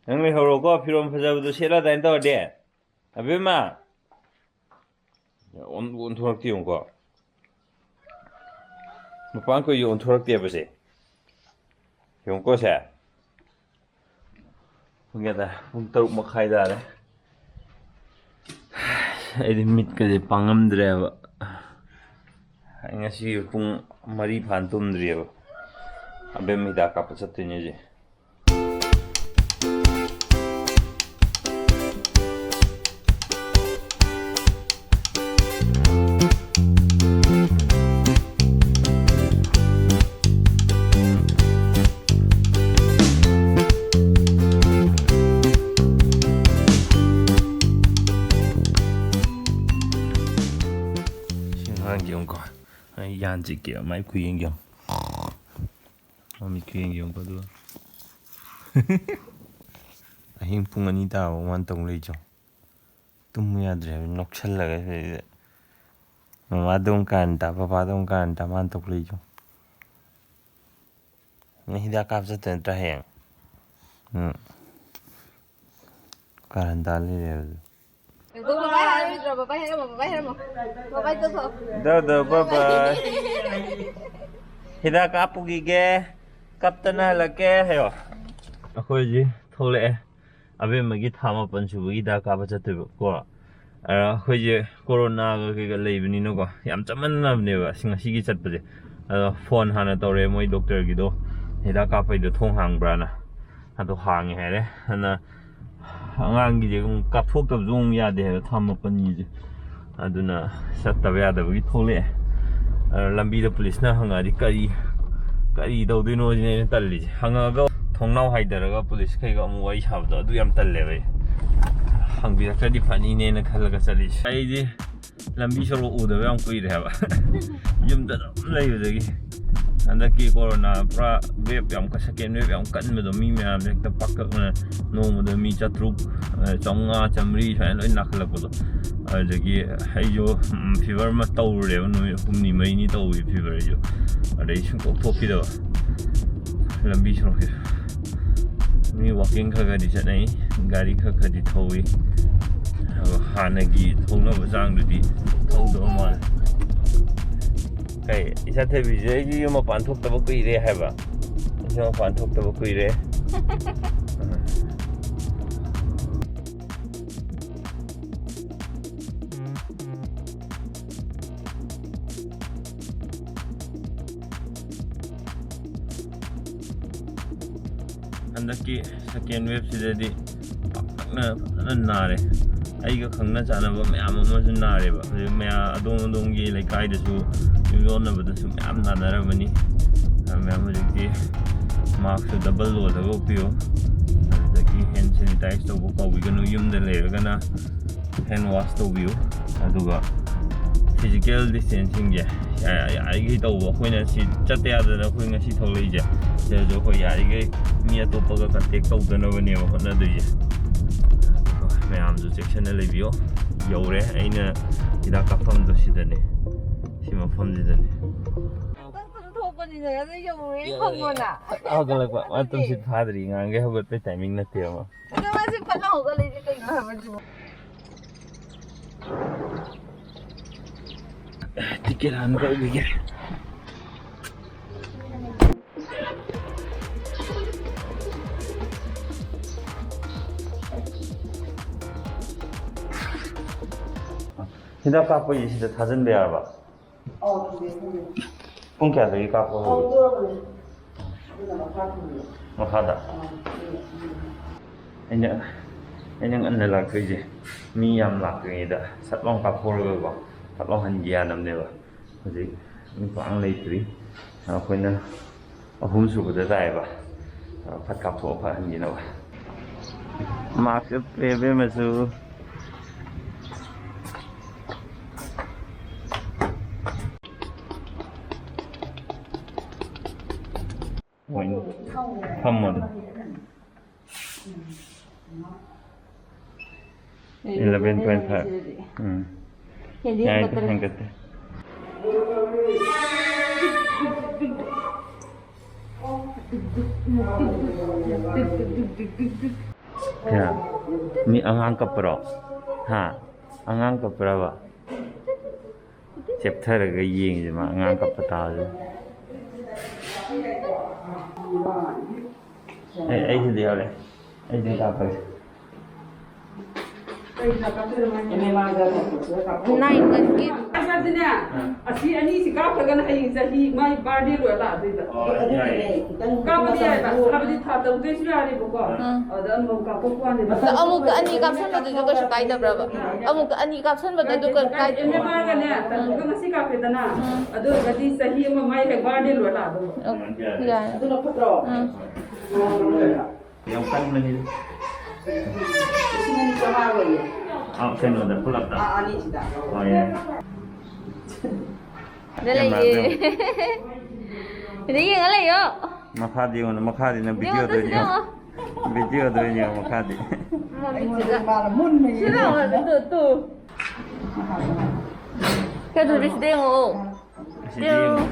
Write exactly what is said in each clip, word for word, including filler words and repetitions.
ꯅꯪ ꯂꯩꯍꯧꯔꯣꯀꯣ, ꯐꯤꯔꯣꯜ ꯐꯖꯕꯗꯣ ꯁꯦꯠꯂ ꯑꯗꯨꯃꯥꯏꯅ ꯇꯧꯔꯗꯤ꯫ ꯑꯕꯦꯝꯃ! ꯑꯣꯟ-, ꯑꯣꯟꯊꯣꯔꯛꯇꯦ ꯌꯦꯡꯉꯨꯀꯣ꯫ ꯃꯄꯥꯟ ꯀꯨꯏ ꯑꯣꯟꯊꯣꯔꯛꯇꯦꯕꯁꯦ꯫ ꯌꯦꯡꯉꯨꯀꯣ ꯁꯦ꯫ ꯄꯨꯡ ꯀꯌꯥ ꯇꯥꯔꯦ? ꯄꯨꯡ ꯇꯔꯨꯛ ꯃꯈꯥꯏ ꯇꯥꯔꯦ꯫ ꯑꯩꯗꯤ ꯃꯤꯠꯀꯁꯦ ꯄꯥꯡꯉꯝꯗ꯭ꯔꯦꯕ꯫ ꯉꯁꯤ ꯄꯨꯡ ꯃꯔꯤ ꯐꯥꯅ ꯇꯨꯝꯗ꯭ꯔꯤꯑꯕ꯫ ꯑꯕꯦꯝ ꯍꯤꯗꯥꯛ ꯀꯥꯞꯄ ꯆꯠꯇꯣꯏꯅꯦ ꯍꯧꯖꯤꯛ꯫ ꯁꯤ ꯉꯥꯡꯒꯦ ꯌꯦꯡꯉꯨꯀꯣ꯫ ꯑꯩ ꯌꯥꯟ ꯆꯤꯛꯀꯦ, ꯃꯥꯏ ꯈꯨꯌꯦꯡꯒꯦ ꯌꯦꯡꯉꯨ꯫ ꯃꯃꯤꯠ ꯈꯨꯌꯦꯡꯒꯦ ꯌꯦꯡꯉꯨꯀꯣ ꯑꯗꯨꯒ꯫ ꯑꯍꯤꯡ ꯄꯨꯡ ꯑꯅꯤ ꯇꯥꯕ ꯃꯥꯅ ꯇꯧ ꯂꯩꯆꯣ꯫ ꯇꯨꯝꯃꯨ ꯌꯥꯗ꯭ꯔꯦ ꯍꯥꯏꯕ, ꯅꯣꯛꯁꯜꯂꯒ ꯁꯤꯗꯩꯗ꯫ ꯃꯃꯥꯗ ꯑꯃꯨꯛ ꯀꯥꯔꯟ ꯇꯥ, ꯕꯕꯥꯗ ꯑꯃꯨꯛ ꯀꯥꯔꯟ ꯇꯥ, ꯃꯥꯅ ꯇꯧ ꯂꯩꯆꯣ꯫ ꯅꯪ ꯍꯤꯗꯥꯛ ꯀꯥꯞ ꯆꯠꯇꯣꯏ ꯅꯠꯇ꯭ꯔꯥ ꯍꯌꯦꯡ? ꯎꯝ꯫ ꯀꯥꯔꯟ ꯇꯥ ꯂꯩꯔꯦ ꯍꯥꯏꯕꯗꯨ꯫ ꯕꯕꯥ ꯍꯥꯏꯔꯣꯏꯗ꯭ꯔꯣ? ꯕꯕꯥ ꯍꯥꯏꯔꯝꯃꯣ, ꯕꯕꯥ ꯍꯥꯏꯔꯝꯃꯣ꯫ ꯕꯕꯥ ꯇꯧꯊꯣꯛꯑꯣ꯫ ꯗꯣ, ꯗꯣ, ꯕꯥꯏ ꯕꯥꯏ꯫ ꯍꯤꯗꯥꯛ ꯀꯥꯞꯄꯨꯈꯤꯒꯦ꯫ ꯀꯞꯇꯅ ꯍꯜꯂꯛꯀꯦ ꯍꯥꯏꯌꯣ꯫ ꯑꯩꯈꯣꯏꯁꯤ ꯊꯣꯛꯂꯛꯑꯦ꯫ ꯑꯕꯦꯝꯃꯒꯤ ꯊꯥ ꯃꯥꯄꯟ ꯁꯨꯕꯒꯤ ꯍꯤꯗꯥꯛ ꯀꯥꯞꯄ ꯆꯠꯇꯣꯏꯕ ꯀꯣ꯫ ꯑꯗ ꯑꯩꯈꯣꯏꯁꯦ ꯀꯣꯔꯣꯅꯥꯒ ꯀꯩꯀꯥ ꯂꯩꯕꯅꯤꯅꯀꯣ, ꯌꯥꯝ ꯆꯃꯟꯅꯕꯅꯦꯕ ꯑꯁꯤ ꯉꯁꯤꯒꯤ ꯆꯠꯄꯁꯦ꯫ ꯑꯗꯣ ꯐꯣꯟ ꯍꯥꯟꯅ ꯇꯧꯔꯦ ꯃꯣꯏ ꯗꯣꯛꯇꯔꯒꯤꯗꯣ, ꯍꯤꯗꯥꯛ ꯀꯥꯞꯄꯩꯗꯣ ꯊꯣꯡ ꯍꯥꯡꯕ꯭ꯔꯥꯅ꯫ ꯑꯗꯣ ꯍꯥꯡꯉꯦ ꯍꯥꯏꯔꯦ꯫ ꯑꯗꯨꯅ ꯑꯉꯥꯡꯒꯤꯁꯦ ꯑꯃꯨꯛ ꯀꯥꯞꯊꯣꯛꯇꯕꯁꯨ ꯑꯃꯨꯛ ꯌꯥꯗꯦ ꯍꯥꯏꯕ, ꯊꯥ ꯃꯥꯄꯟꯒꯤꯁꯦ꯫ ꯑꯗꯨꯅ ꯆꯠꯇꯕ ꯌꯥꯗꯕꯒꯤ ꯊꯣꯛꯂꯛꯑꯦ꯫ ꯑꯗꯣ ꯂꯝꯕꯤꯗ ꯄꯨꯂꯤꯁꯅ ꯍꯪꯉꯛꯑꯗꯤ ꯀꯔꯤ, ꯀꯔꯤ ꯇꯧꯗꯣꯏꯅꯣ ꯁꯤꯅꯦ ꯑꯩꯅ ꯇꯜꯂꯤꯁꯦ꯫ ꯍꯪꯉꯛꯑꯒ ꯊꯣꯡꯅꯥꯎ ꯍꯥꯏꯊꯔꯒ ꯄꯨꯂꯤꯁꯈꯩꯒ ꯑꯃꯨꯛ ꯋꯥꯔꯤ ꯁꯥꯕꯗꯣ ꯑꯗꯨ ꯌꯥꯝ ꯇꯜꯂꯦꯕ ꯑꯩ꯫ ꯍꯪꯕꯤꯔꯛꯇ꯭ꯔꯗꯤ ꯐꯅꯤꯅꯦꯅ ꯈꯜꯂꯒ ꯆꯠꯂꯤꯁꯦ꯫ ꯑꯩꯗꯤ ꯂꯝꯕꯤ ꯁꯣꯔꯣꯛ ꯎꯗꯕ ꯌꯥꯝ ꯀꯨꯏꯔꯦ ꯍꯥꯏꯕ꯫ ꯌꯨꯝꯗ ꯑꯗꯨꯝ ꯂꯩꯕꯗꯒꯤ꯫ ꯍꯟꯗꯛꯀꯤ ꯀꯣꯔꯣꯅꯥ ꯄꯨꯔꯥ ꯋꯦꯞ ꯌꯥꯝ ꯀꯟ-, ꯁꯦꯀꯦꯟ ꯋꯦꯞ ꯌꯥꯝ ꯀꯟꯕꯗꯣ, ꯃꯤ ꯃꯌꯥꯝꯁꯦ ꯍꯦꯛꯇ ꯄꯥꯛꯇꯛꯅꯅ ꯅꯣꯡꯃꯗ ꯃꯤ ꯆꯥꯇ꯭ꯔꯨꯛ, ꯑ, ꯆꯥꯝꯃꯉꯥ, ꯆꯥꯝꯃꯔꯤ ꯁꯨꯃꯥꯏꯅ ꯂꯣꯏ ꯅꯥꯈꯠꯂꯛꯄꯗꯣ꯫ ꯑꯗꯨꯗꯒꯤ ꯑꯩꯁꯨ, ꯎꯝ, ꯐꯤꯚꯔ ꯑꯃ ꯇꯧꯔꯨꯔꯦꯕ, ꯅꯨꯃꯤꯠ ꯍꯨꯝꯅꯤ ꯃꯔꯤꯅꯤ ꯇꯧꯋꯤ ꯐꯤꯚꯔ ꯑꯩꯁꯨ꯫ ꯑꯗꯩ ꯁꯨꯡꯊꯣꯛ ꯊꯣꯛꯈꯤꯗꯕ꯫ ꯂꯝꯕꯤ ꯁꯣꯔꯣꯛꯁꯦ ꯃꯤ ꯋꯥꯀꯤꯡ ꯈꯔ ꯈꯔꯗꯤ ꯆꯠꯅꯩ, ꯒꯥꯔꯤ ꯈꯔ ꯈꯔꯗꯤ ꯊꯧꯏ꯫ ꯑꯗꯣ ꯍꯥꯟꯅꯒꯤ ꯊꯧꯅꯕ ꯆꯥꯡꯗꯨꯗꯤ ꯊꯧꯗꯕ ꯃꯥꯜꯂꯦ꯫ ꯀꯩ, ꯏꯆꯥ ꯊꯣꯏꯕꯤꯁꯦ ꯑꯩꯁꯨ ꯌꯨꯝ ꯃꯄꯥꯟ ꯊꯣꯛꯇꯕ ꯀꯨꯏꯔꯦ ꯍꯥꯏꯕ꯫ ꯑꯩꯁꯨ ꯃꯄꯥꯟ ꯊꯣꯛꯇꯕ ꯀꯨꯏꯔꯦ꯫ ꯍꯟꯗꯛꯀꯤ second waveꯁꯤꯗꯗꯤ ꯄꯥꯛꯇꯛꯅ ꯐꯖꯅ ꯅꯥꯔꯦ꯫ ꯑꯩꯒ ꯈꯪꯅ ꯆꯥꯟꯅꯕ ꯃꯌꯥꯝ ꯑꯃꯁꯨ ꯅꯥꯔꯦꯕ꯫ ꯍꯧꯖꯤꯛ ꯃꯌꯥꯝ ꯑꯗꯣꯝ ꯑꯗꯣꯝꯒꯤ ꯂꯩꯀꯥꯏꯗꯁꯨ, ꯌꯨꯝꯂꯣꯟꯅꯕꯗꯁꯨ ꯃꯌꯥꯝ ꯅꯥꯅꯔꯕꯅꯤ꯫ ꯑ, ꯃꯌꯥꯝ ꯍꯧꯖꯤꯛꯇꯤ maskꯁꯨ double ꯂꯣꯜꯂꯒ ꯎꯞꯄꯤꯌꯨ꯫ ꯑꯗꯨꯗꯒꯤ hand sanitize ꯇꯧꯕ ꯀꯥꯎꯕꯤꯒꯅꯨ꯫ ꯌꯨꯝꯗ ꯂꯩꯔꯒꯅ hand wash ꯇꯧꯕꯤꯌꯨ꯫ ꯑꯗꯨꯒ physical distancingꯁꯦ ꯌꯥ-, ꯌꯥꯔꯤꯈꯩ ꯇꯧꯕ꯫ ꯑꯩꯈꯣꯏꯅ ꯁꯤ ꯆꯠꯇ ꯌꯥꯗꯅ ꯑꯩꯈꯣꯏ ꯉꯁꯤ ꯊꯣꯛꯂꯛꯏꯁꯦ, ꯁꯤꯗꯁꯨ ꯑꯩꯈꯣꯏ ꯌꯥꯔꯤꯈꯩ ꯃꯤ ꯑꯇꯣꯞꯄꯒ contact ꯇꯧꯗꯅꯕꯅꯦꯕ ꯍꯣꯠꯅꯗꯣꯏꯁꯦ꯫ ꯑꯗꯨꯒ ꯃꯌꯥꯝꯁꯨ ꯆꯦꯛꯁꯤꯟꯅ ꯂꯩꯕꯤꯌꯣ꯫ ꯌꯧꯔꯦ, ꯑꯩꯅ ꯍꯤꯗꯥꯛ ꯀꯥꯞꯐꯝꯗꯣ ꯁꯤꯗꯅꯦ, ꯁꯤ ꯃꯐꯝꯁꯤꯗꯅꯦ꯫ ꯅꯪ ꯁꯨꯝ ꯊꯣꯛꯄꯅꯤꯗꯅ ꯑꯗꯨ ꯌꯧꯔꯦ ꯈꯪꯉꯣꯅ꯫ ꯍꯧꯒꯠꯂꯛꯄ, ꯃꯥ ꯇꯨꯝꯁꯤꯠ ꯐꯥꯗ꯭ꯔꯤ, ꯉꯥꯡꯈꯩ ꯍꯧꯒꯠꯄꯩ timing ꯅꯠꯇꯦꯕ꯫ ꯑꯗꯣ ꯃꯥꯁꯦ ꯐꯠꯅ ꯍꯧꯒꯠꯂꯛꯏꯁꯦ ꯀꯩꯅꯣ ꯍꯥꯏꯕꯗꯨꯕꯨ? ꯇꯤꯀꯦꯠ ꯍꯥꯟꯅ ꯀꯛꯈꯤꯒꯦ꯫ ꯍꯤꯗꯥꯛ ꯀꯥꯞꯄꯒꯤ ꯁꯤꯗ ꯊꯥꯖꯤꯟꯕ ꯌꯥꯔꯕ? ꯑꯧ, ꯊꯝꯕꯤꯌꯨ, ꯊꯝꯕꯤꯌꯨ꯫ ꯄꯨꯡ ꯀꯌꯥꯗꯒꯤ ꯀꯥꯞꯄ ꯍꯧꯒꯦ? ꯍꯧꯗꯣꯔꯕꯅꯦ꯫ ꯑꯗꯨꯅ ꯃꯈꯥ ꯊꯝꯕꯤꯌꯨ꯫ ꯃꯈꯥꯗ? ꯑꯥ, ꯑꯗꯨꯅ, ꯎꯝ꯫ ꯑꯩꯅ, ꯑꯩꯅ ꯉꯟꯅ ꯂꯥꯛꯇꯣꯏꯁꯦ, ꯃꯤ ꯌꯥꯝ ꯂꯥꯛꯇ꯭ꯔꯤꯉꯩꯗ ꯁꯠ ꯂꯥꯎ ꯀꯥꯞꯊꯣꯛꯑꯒꯀꯣ, ꯐꯠ ꯂꯥꯎ ꯍꯟꯒꯤ ꯌꯥꯅꯕꯅꯦꯕ꯫ ꯍꯧꯖꯤꯛ ꯃꯤ ꯄꯥꯛ ꯂꯩꯇ꯭ꯔꯤ꯫ ꯑꯩꯈꯣꯏꯅ ꯑꯍꯨꯝ ꯁꯨꯕꯗ ꯇꯥꯏꯌꯦꯕ꯫ ꯐꯠ ꯀꯥꯞꯊꯣꯛꯑ ꯐꯠ ꯍꯟꯈꯤꯅꯕ꯫ Mask ꯎꯞꯄꯦ ꯑꯕꯦꯝꯃꯁꯨ꯫ ꯍꯣꯏꯅꯦ꯫ ꯐꯝꯃꯣ ꯑꯗꯨꯝ꯫ Eleven point five꯫ ꯎꯝ꯫ ꯍꯦꯟꯗꯤ ꯌꯥꯏꯗ, ꯍꯦꯟꯒꯠꯇ꯭ꯔꯦ꯫ ꯍꯦꯟꯒꯠꯇꯦ꯫ ꯀꯌꯥ? ꯃꯤ ꯑꯉꯥꯡ ꯀꯞꯄ꯭ꯔꯣ? ꯍꯥ? ꯑꯉꯥꯡ ꯀꯞꯄ꯭ꯔꯕ? ꯆꯦꯞꯊꯔꯒ ꯌꯦꯡꯁꯦ ꯃꯥ ꯑꯉꯥꯡ ꯀꯞꯄ ꯇꯥꯕꯁꯦ꯫ ꯑꯩ, ꯑꯩꯁꯤꯗꯤ ꯌꯥꯎꯔꯦ꯫ ꯑꯩꯁꯤꯗꯤ ꯀꯥꯞꯄꯒꯦ꯫ Nine monthsꯀꯤ꯫ ꯑꯁꯤ ꯑꯅꯤꯁꯤ ꯀꯥꯞꯈ꯭ꯔꯒꯅ ꯍꯌꯦꯡ ꯆꯍꯤ ꯃꯥꯏ birthday ꯂꯣꯏꯔ ꯂꯥꯛꯑꯗꯣꯏꯕ꯫ ꯑꯣ, ꯌꯥꯏꯌꯦ꯫ ꯀꯥꯞꯄꯗꯤ ꯌꯥꯏꯕ, ꯍꯥꯏꯕꯗꯤ ꯊꯥ ꯇꯔꯨꯛꯇꯩꯁꯨ ꯌꯥꯔꯦꯕꯀꯣ꯫ ꯎꯝ꯫ ꯑꯗ ꯑꯃꯃꯝ ꯀꯥꯞꯄꯛꯄ ꯋꯥꯅꯦꯕ꯫ ꯑꯗ ꯑꯃꯨꯛꯇ ꯑꯅꯤ ꯀꯥꯞꯁꯟꯕꯗꯨꯁꯨ ꯀꯩꯁꯨ ꯀꯥꯏꯗꯕ꯭ꯔꯕ? ꯑꯃꯨꯛꯇ ꯑꯅꯤ ꯀꯥꯞꯁꯟꯕꯗꯣ ꯑꯗꯨ ꯀꯩ-, ꯀꯥꯏ-, ꯑꯦꯝ ꯑꯦꯝ ꯑꯥꯔꯒꯅꯦ, ꯇꯔꯨꯛꯀ ꯉꯁꯤ ꯀꯥꯞꯄꯦꯗꯅ꯫ ꯎꯝ꯫ ꯑꯗꯨ ꯑꯣꯏꯔꯒꯗꯤ ꯆꯍꯤ ꯑꯃ ꯃꯥꯏ ꯍꯦꯛ birthday ꯂꯣꯏꯔ ꯂꯥꯛꯑꯗꯣꯏꯕ꯫ ꯑꯣ, ꯌꯥꯏ꯫ ꯑꯗꯨꯅ ꯐꯠꯇ꯭ꯔꯣ? ꯎꯝ꯫ ꯌꯥꯝ ꯀꯟꯕꯅꯤ꯫ ꯂꯤꯁꯤꯡ ꯑꯅꯤ ꯆꯥꯝꯃꯉꯥ ꯑꯣꯏꯌꯦ꯫ ꯑꯥ, ꯀꯩꯅꯣꯗ, ꯄꯨꯂꯞꯇ? ꯑꯥ, ꯑꯅꯤꯁꯤꯗ꯫ ꯑꯣ, ꯌꯥꯏ꯫ ꯁꯤꯗ ꯌꯥꯝ ꯂꯩꯌꯦ꯫ ꯂꯥꯛꯑꯦ꯫ ꯁꯤꯗ ꯌꯦꯡꯉ ꯂꯩꯌꯣ꯫ ꯃꯈꯥꯗꯤ ꯌꯦꯡꯉꯨꯅꯦ, ꯃꯈꯥꯗꯤ ꯅꯪ ꯌꯦꯡꯉꯣ, videoꯗ ꯁꯤꯗ ꯌꯦꯡꯉꯣ꯫ ꯌꯦꯡꯉꯣ꯫ Videoꯗ ꯑꯣꯏꯅ ꯌꯦꯡꯉꯣ, ꯃꯈꯥꯗꯤ꯫ ꯃꯃꯤꯠꯁꯤꯗ꯫ ꯃꯥꯅ ꯃꯨꯟꯅ ꯁꯤꯗ ꯌꯦꯡꯉꯦ꯫ ꯌꯦꯡꯉꯣ, ꯇꯨ, ꯇꯨ꯫ ꯀꯩꯅꯣꯗꯤ ꯁꯤꯗ ꯌꯦꯡꯉꯣ꯫ ꯁꯤꯗ ꯌꯦꯡꯉꯣ꯫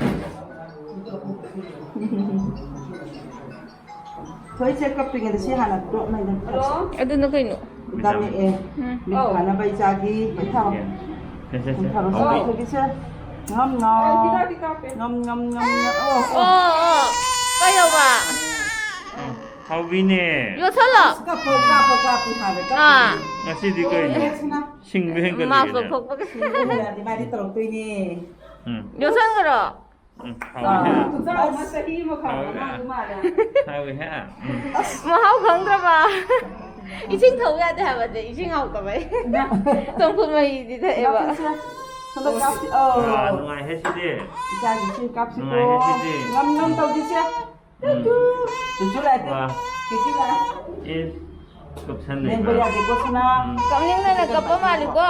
ꯊꯣꯏꯁꯦ ꯀꯞꯄꯤꯉꯩꯗ ꯁꯤ ꯍꯥꯟꯅ ꯇꯣꯠꯅꯩꯗ꯫ ꯍꯜꯂꯣ? ꯑꯗꯨꯅ ꯀꯩꯅꯣ? Vitamin A꯫ ꯎꯝ꯫ ꯃꯤꯠ ꯑꯧ꯫ ꯐꯅꯕ ꯏꯆꯥꯒꯤ ꯄꯩꯊꯥꯎ꯫ ꯁꯦ, ꯁꯦ, ꯁꯦ꯫ ꯊꯝꯊꯔꯣ, ꯁꯦ, ꯑꯧ꯫ ꯊꯣꯏꯕꯤꯁꯦ꯫ ꯉꯝ, ꯉꯝ꯫ ꯑꯧ, ꯍꯤꯗꯥꯛꯇꯤ ꯀꯥꯞꯄꯦ꯫ ꯉꯝ, ꯉꯝ, ꯉꯝ, ꯉꯝ꯫ ꯑꯣ꯫ ꯑꯣ, ꯑꯣ, ꯑꯣ꯫ ꯀꯩꯗꯧꯕ? ꯎꯝ, ꯍꯥꯎꯕꯤꯅꯦ꯫ ꯌꯣꯠꯁꯜꯂꯣ꯫ ꯀꯥꯞꯄꯣ, ꯀꯥꯞꯄꯣ, ꯀꯥꯞꯄꯤ ꯍꯥꯟꯅ, ꯀꯥꯞꯄꯤ꯫ ꯑꯥ꯫ ꯉꯁꯤꯗꯤ ꯀꯩꯅꯣ? ꯁꯤꯡꯕ ꯍꯦꯟꯒꯠꯂꯛꯑꯦꯅꯦ꯫ ꯃꯥꯁ ꯂꯧꯊꯣꯛꯄꯒ ꯁꯤꯡꯕ ꯍꯦꯟꯒꯠꯂꯛꯑꯗꯤ ꯃꯥꯗꯤ ꯇꯧꯔꯛꯇꯣꯏꯅꯦ꯫ ꯎꯝ꯫ ꯌꯣꯠꯁꯟꯈ꯭ꯔꯣ꯫ ꯎꯝ, ꯍꯥꯎꯋꯤꯍꯦ꯫ ꯑꯥ꯫ ꯆꯥꯛ ꯑꯃ ꯆꯍꯤ ꯑꯃ ꯐꯥꯕ ꯍꯥꯎꯋꯤꯍꯦ꯫ ꯑꯉꯥꯡꯗꯨ ꯃꯥꯜꯂꯦ꯫ ꯍꯥꯎꯋꯤꯍꯦ꯫ ꯎꯝ꯫ ꯃꯍꯥꯎ ꯈꯪꯗ꯭ꯔꯕ? ꯏꯁꯤꯡ ꯊꯧ ꯌꯥꯗꯦ ꯍꯥꯏꯕꯁꯦ, ꯏꯁꯤꯡ ꯍꯥꯎꯇꯕꯩ꯫ ꯆꯝꯐꯨꯠ ꯃꯍꯤꯗꯤ ꯊꯛꯑꯦꯕ꯫ ꯀꯥꯞꯁꯤꯁꯦ꯫ ꯍꯟꯗꯛ ꯀꯥꯞꯁꯤ꯫ ꯑꯧ꯫ ꯋꯥ, ꯅꯨꯡꯉꯥꯏꯍꯦ ꯁꯤꯗꯤ꯫ ꯏꯆꯥꯒꯤ ꯏꯁꯤꯡ ꯀꯥꯞꯁꯤꯀꯣ꯫ ꯅꯨꯡꯉꯥꯏꯍꯦ ꯁꯤꯗꯤ꯫ ꯉꯝ ꯉꯝ ꯇꯧꯁꯤꯁꯦ꯫ ꯎꯝ꯫ ꯆꯨꯆꯨ ꯂꯥꯛꯑꯦ꯫ ꯋꯥ꯫ ꯆꯨꯆꯨ ꯂꯥꯛꯑꯦ꯫ ꯏꯁ, ꯀꯞꯁꯟꯅꯩꯕ꯫ ꯂꯦꯡꯕ ꯌꯥꯗꯦꯀꯣ, ꯁꯅꯥ꯫ ꯎꯝ꯫ ꯀꯞꯅꯤꯡꯗꯅ ꯀꯞꯄ ꯃꯥꯜꯂꯤꯀꯣ?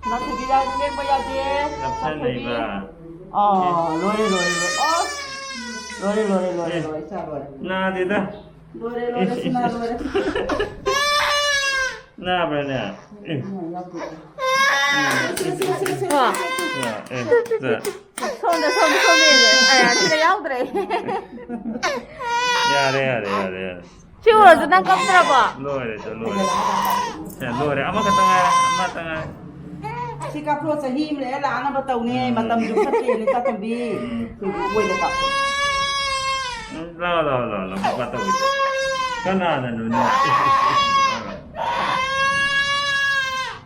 ꯁꯅꯥꯊꯣꯏꯕꯤ ꯌꯥꯎꯗꯤ ꯂꯦꯡꯕ ꯌꯥꯗꯦ꯫ ꯀꯞꯁꯟꯅꯩꯕ꯫ ꯑꯥ, ꯏꯁ꯫ ꯂꯣꯏꯔꯦ, ꯂꯣꯏꯔꯦ, ꯂꯣꯏꯔꯦ꯫ ꯑꯁ! ꯂꯣꯏꯔꯦ, ꯂꯣꯏꯔꯦ, ꯂꯣꯏꯔꯦ, ꯑꯦ, ꯂꯣꯏꯔꯦ, ꯏꯆꯥ ꯂꯣꯏꯔꯦ꯫ ꯅꯥꯗꯦꯗ꯫ ꯂꯣꯏꯔꯦ, ꯂꯣꯏꯔꯦ, ꯏꯁ, ꯁꯅꯥ ꯏꯁ꯫ ꯂꯣꯏꯔꯦ꯫ ꯅꯥꯕ꯭ꯔꯥꯅꯦ? ꯑꯦ꯫ ꯀꯣ? ꯌꯥ, ꯑꯦ, ꯁꯦ꯫ ꯁꯣꯝꯗ, ꯁꯣꯝꯗ, ꯁꯣꯝꯗ ꯌꯦꯡꯁꯦ꯫ ꯑꯦ, ꯁꯤꯗ ꯌꯥꯎꯗ꯭ꯔꯦ꯫ ꯌꯥꯔꯦ, ꯌꯥꯔꯦ, ꯌꯥꯔꯦ, ꯌꯥꯔꯦ꯫ ꯁꯤ ꯑꯣꯏꯔꯁꯨ ꯅꯪ ꯀꯞꯇ꯭ꯔꯕꯣ? ꯂꯣꯏꯔꯦ, ꯆꯠ ꯂꯣꯏꯔꯦ꯫ ꯁꯦ, ꯂꯣꯏꯔꯦ꯫ ꯑꯃꯈꯛꯇ ꯉꯥꯏꯔꯦ, ꯑꯃꯈꯛꯇ ꯉꯥꯏꯔꯦ꯫ ꯁꯤ ꯀꯥꯞꯊꯣꯛꯑꯣ, ꯆꯍꯤ ꯑꯃ ꯂꯩꯔ ꯂꯥꯛꯅꯕ ꯇꯧꯅꯦ꯫ ꯎꯝ꯫ ꯃꯇꯝꯁꯨ ꯐꯠꯇꯦꯅꯦ, ꯆꯥꯇꯣꯝꯕꯤ꯫ ꯎꯝ꯫ ꯁꯤꯗꯤ ꯑꯣꯏꯅ ꯀꯥꯞꯊꯣꯛꯑꯣ꯫ ꯎꯝ, ꯂꯥꯎ, ꯂꯥꯎ, ꯂꯥꯎ, ꯂꯥꯎ, ꯃꯄꯥ ꯇꯧꯒꯦ꯫ ꯀꯅꯥꯅꯅꯣꯅꯦ?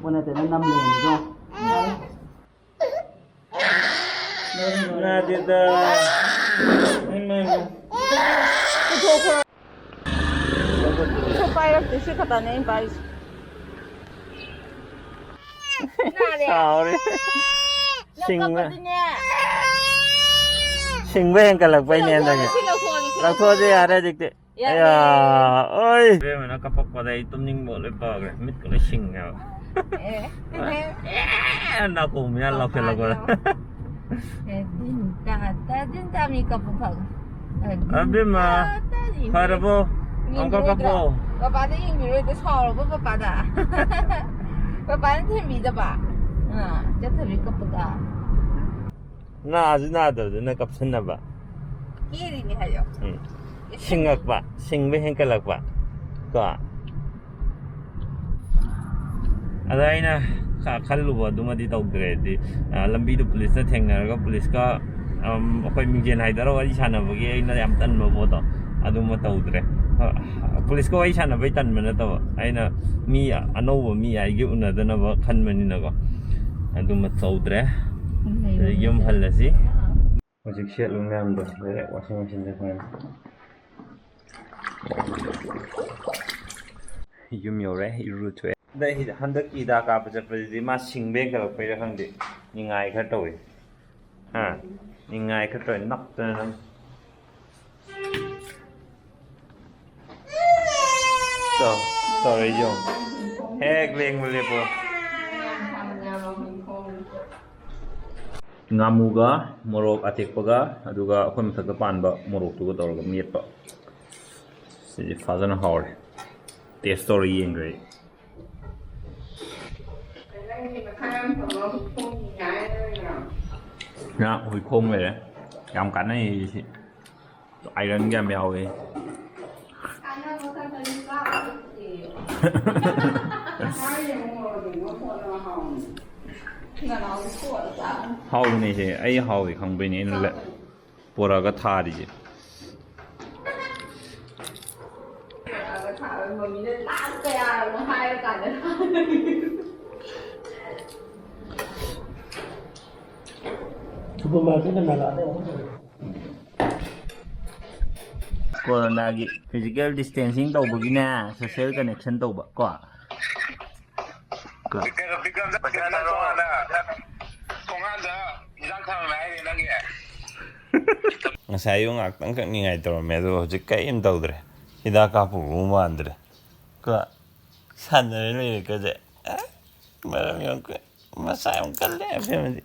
ꯑꯣꯟꯅ ꯇꯩꯅ ꯅꯝ ꯂꯩꯔꯝꯃꯤꯗꯣ꯫ ꯅꯥꯗꯦꯗ꯫ ꯏꯃꯥꯏ, ꯏꯃꯥꯏ꯫ ꯁꯤ ꯄꯥꯏꯔꯛꯇꯦ, ꯁꯤ ꯈꯛꯇꯅꯦ ꯑꯩꯅ ꯄꯥꯏꯔꯤꯁꯦ꯫ ꯁꯥꯎꯔꯦ꯫ ꯅꯪ ꯁꯤꯡꯕ꯫ ꯀꯞꯄꯗꯤꯅꯦ꯫ ꯁꯤꯡꯕ ꯍꯦꯟꯒꯠꯂꯛꯄꯩꯅꯦ ꯍꯟꯗꯛꯀꯤ꯫ ꯁꯤ ꯂꯧꯊꯣꯛꯑꯒꯦ, ꯁꯤ ꯂꯧꯊꯣꯛꯑꯁꯦ, ꯌꯥꯔꯦ ꯍꯧꯖꯤꯛꯇꯤ꯫ ꯌꯥꯔꯦ꯫ ꯑꯌꯥ, ꯑꯣꯏ꯫ ꯏꯕꯦꯝꯃꯅ ꯀꯞꯄꯛꯄꯗ ꯑꯩ ꯇꯨꯝꯅꯤꯡꯕ ꯂꯣꯏ ꯐꯈ꯭ꯔꯦ꯫ ꯃꯤꯠꯀ ꯂꯣꯏ ꯁꯤꯡꯉꯦꯕ꯫ ꯑꯦ꯫ ꯑꯦ, ꯅꯥꯀꯣꯡ ꯃꯌꯥ ꯂꯥꯎꯁꯤꯜꯂꯛꯄꯗ꯫ ꯑꯦ, ꯗꯤꯟ ꯇꯥ, ꯇꯥ, ꯗꯤꯟ ꯇꯥ ꯃꯤ ꯀꯞꯄ ꯐꯈ꯭ꯔꯦ꯫ ꯑꯦ, ꯗꯤꯟ ꯑꯕꯦꯝꯃ, ꯇꯥ, ꯇꯥ ꯗꯤꯟ꯫ ꯐꯔꯕꯣ? ꯌꯦꯡꯕꯤꯔꯣꯏꯗ꯭ꯔꯣ? ꯑꯃꯨꯛꯀ ꯀꯞꯄꯣ꯫ ꯄꯄꯥꯗ ꯌꯦꯡꯕꯤꯔꯣꯏꯗ꯭ꯔꯣ? ꯁꯥꯎꯔꯕꯣ ꯄꯄꯥꯗ? ꯄꯄꯥꯅ ꯊꯦꯝꯕꯤꯗꯕ? ꯑꯥ, ꯆꯠꯊꯕꯤ ꯀꯞꯄꯗ꯫ ꯅꯥꯁꯨ ꯅꯥꯗꯕꯗꯨꯅ ꯀꯞꯁꯟꯅꯕ꯫ ꯀꯦꯔꯤꯅꯦ ꯍꯥꯏꯌꯣ꯫ ꯎꯝ꯫ ꯁꯤꯡꯉꯛꯄ, ꯁꯤꯡꯕ ꯍꯦꯟꯀꯠꯂꯛꯄ꯫ ꯀꯣ? ꯑꯗ ꯑꯩꯅ ꯈ-, ꯈꯜꯂꯨꯕ ꯑꯗꯨꯃꯗꯤ ꯇꯧꯗ꯭ꯔꯦ꯫ ꯍꯥꯏꯗꯤ, ꯑ, ꯂꯝꯕꯤꯗ ꯄꯨꯂꯤꯁꯅ ꯊꯦꯡꯅꯔꯒ ꯄꯨꯂꯤꯁꯀ, ꯑꯝ, ꯑꯩꯈꯣꯏ ꯃꯤꯡꯖꯦꯜ ꯍꯥꯏꯗꯔ ꯋꯥꯔꯤ ꯁꯥꯟꯅꯕꯒꯤ ꯑꯩꯅ ꯌꯥꯝ ꯇꯟꯕ ꯄꯣꯠꯇꯣ ꯑꯗꯨꯃ ꯇꯧꯗ꯭ꯔꯦ꯫ ꯑ, ꯄꯨꯂꯤꯁꯀ ꯋꯥꯔꯤ ꯁꯥꯟꯅꯕꯩ ꯇꯟꯕ ꯅꯠꯇꯕ, ꯑꯩꯅ ꯃꯤ ꯑꯅꯧꯕ ꯃꯤ ꯑꯩꯒꯤ ꯎꯅꯗꯅꯕ ꯈꯟꯕꯅꯤꯅꯀꯣ꯫ ꯑꯗꯨꯃ ꯇꯧꯗ꯭ꯔꯦ꯫ ꯑꯗꯩ ꯌꯨꯝ ꯍꯜꯂꯁꯤ꯫ ꯍꯧꯖꯤꯛ ꯁꯦꯠꯂꯨ ꯃꯌꯥꯝꯗꯣ ꯂꯣꯏꯔꯦ washing machine ꯗ ꯊꯝꯃꯦ꯫ ꯌꯨꯝ ꯌꯧꯔꯦ, ꯏꯔꯨ ꯊꯣꯛꯑꯦ꯫ ꯍꯟꯗꯛ ꯍꯤ-, ꯍꯟꯗꯛꯀꯤ ꯍꯤꯗꯥꯛ ꯀꯥꯞꯄ ꯆꯠꯄꯁꯤꯗꯤ ꯃꯥ ꯁꯤꯡꯕ ꯍꯦꯟꯒꯠꯂꯛꯄꯩꯔꯥ ꯈꯪꯗꯦ, ꯅꯤꯡꯉꯥꯏ ꯈꯔ ꯇꯧꯏ꯫ ꯍꯥ? ꯅꯤꯡꯉꯥꯏ ꯈꯔ ꯇꯧꯏ, ꯅꯞꯇꯅ ꯑꯗꯨꯝ꯫ ꯇꯧ-, ꯇꯧꯔꯛꯏꯁꯦ ꯌꯦꯡꯉꯨ꯫ ꯍꯦꯛ ꯂꯦꯡꯕ ꯂꯦꯞꯄꯣ꯫ ꯉꯥꯃꯨꯒ ꯃꯣꯔꯣꯛ ꯑꯇꯦꯛꯄꯒ, ꯑꯗꯨꯒ ꯑꯩꯈꯣꯏ ꯃꯊꯛꯇ ꯄꯥꯟꯕ ꯃꯣꯔꯣꯛꯇꯨꯒ ꯇꯧꯔꯒ ꯃꯦꯠꯄ꯫ ꯁꯤꯗꯤ ꯐꯖꯅ ꯍꯥꯎꯔꯦ꯫ Taste ꯇꯧꯔ ꯌꯦꯡꯈ꯭ꯔꯦ ꯑꯩ꯫ ꯉꯥ ꯍꯨꯏꯈꯣꯡ ꯂꯩꯔꯦ꯫ ꯌꯥꯝ ꯀꯥꯟꯅꯩ ꯁꯤ꯫ Iron ꯒ ꯌꯥꯝ ꯌꯥꯎꯋꯦ꯫ ꯍꯥꯎꯕꯅꯦ ꯁꯦ, ꯑꯩ ꯍꯥꯎꯋꯦ ꯈꯪꯕꯩꯅꯦ ꯑꯩꯅ ꯂ-, ꯄꯣꯔꯛꯑꯒ ꯊꯥꯔꯤꯁꯦ꯫ ꯁꯨꯄꯔ ꯃꯥꯔꯀꯦꯠꯅ ꯅꯥꯒꯥꯗ ꯑꯃꯨꯛ ꯇꯧꯔꯦ꯫ ꯀꯣꯔꯣꯅꯥꯒꯤ ꯐꯤꯖꯤꯀꯦꯜ ꯗꯤꯁꯇꯦꯟꯁꯤꯡ ꯇꯧꯕꯒꯤꯅꯦ, ꯁꯣꯁꯤꯌꯦꯜ ꯀꯅꯦꯛꯁꯟ ꯇꯧꯕ ꯀꯣ꯫ ꯕꯤꯀ꯭ꯔꯝꯗ ꯄꯩꯁꯥ ꯊꯥꯔꯛꯑꯣ꯫ ꯊꯣꯡꯒꯥꯟꯗ ꯏꯟꯖꯥꯡ ꯊꯝꯃꯦ ꯍꯥꯏꯅꯦ ꯅꯪꯒꯤ꯫ ꯉꯁꯥꯏ ꯑꯌꯨꯛ ꯉꯥꯛꯇꯪ ꯈꯛ ꯅꯤꯡꯉꯥꯏ ꯇꯧꯔꯝꯃꯦ, ꯑꯗꯨꯒ ꯍꯧꯖꯤꯛ ꯀꯔꯤꯝ ꯇꯧꯗ꯭ꯔꯦ꯫ ꯍꯤꯗꯥꯛ ꯀꯥꯞꯄꯨꯕ ꯃꯥꯟꯗ꯭ꯔꯦ꯫ ꯀꯣ, ꯁꯥꯟꯅꯔ ꯂꯩꯔꯦ ꯀꯣꯁꯦ꯫ ꯑꯦ, ꯃꯔꯝ ꯌꯥꯝ ꯀꯨꯏ-, ꯃꯁꯥ ꯌꯥꯝ ꯀꯜꯂꯦ ꯑꯕꯦꯝꯃꯗꯤ꯫